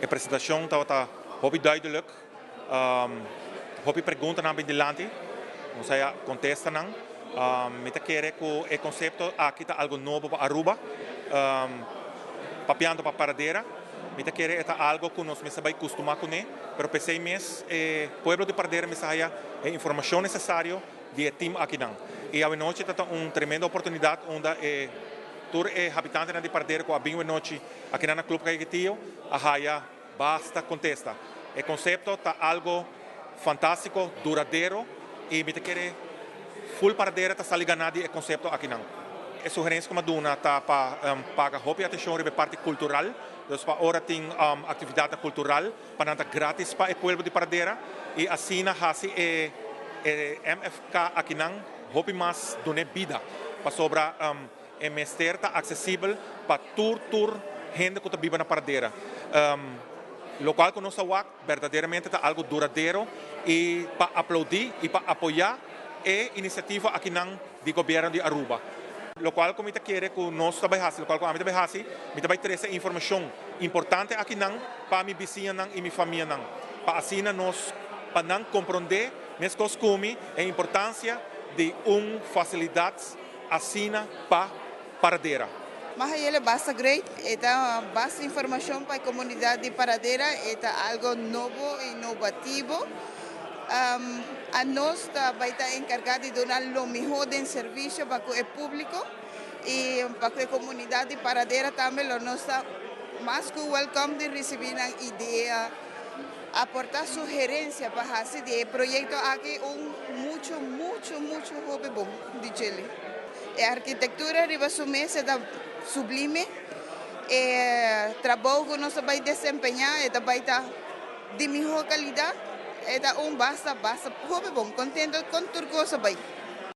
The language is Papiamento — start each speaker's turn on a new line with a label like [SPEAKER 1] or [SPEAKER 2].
[SPEAKER 1] E presentacion tabata hopi duidelijk. Hopi preguntanan bin dilanti. Nos a contesta nan. Mi ta kere cu e concepto aki ta algo nobo pa Aruba. Papiando pa Paradera, mi ta kere e ta algo cu nos mester bay custuma cune, pero p'esey mes e pueblo di Paradera mester haya e informacion necesario di e team akinan. Y awenochi ta ta un tremendo oportunidad unda e tur e habitantenan di Paradera cu a bin awenochi akinan na Club Caiquetio a haya basta contesta. E concepto ta algo fantastico, duradero y mi ta kere full Paradera ta sali gana di e concepto akinan. E sugerencia cu mi a duna ta pa paga hopi atencion riba e parti cultural, dus pa ora tin actividadnan cultural pa nan ta gratis pa e pueblo di Paradera y asina haci e MFK akinan hopi mas dun'e bida pasobra e mester ta accesibel pa tur tur hende cu ta biba na Paradera. Locual cu nos ta wak berdaderamente ta algo duradero y pa aplaudi y pa apoya e iniciativa akinan di gobierno di Aruba. Locual cu mi ta kere cu nos ta bay haci, locual cu ami ta bay haci, mi ta bay trece informacion importante akinan pa mi bisiñanan y mi famianan, pa asina nos, pa nan compronde mescos cu mi e importancia di un facilidad asina pa Paradera.
[SPEAKER 2] Mahayele basta great, e ta basta informacion pa e comunidad di Paradera, e ta algo nobo, innovativo. A nos ta bay ta encarga di duna lo miho den servicio pa cu e publico y pa cu e comunidad di Paradera tambe lo nos ta mas cu welcome di ricibi nan idea, aporta sugerencia pa haci di e proyecto aki un mucho, mucho, mucho hopi bon di djele. E arquitectura riba su mes e ta sublime, e trabou cu nos ta bay desempeña e ta bay ta di miho calidad, e ta un basta, basta hopi bon, contento con tur cos a bay.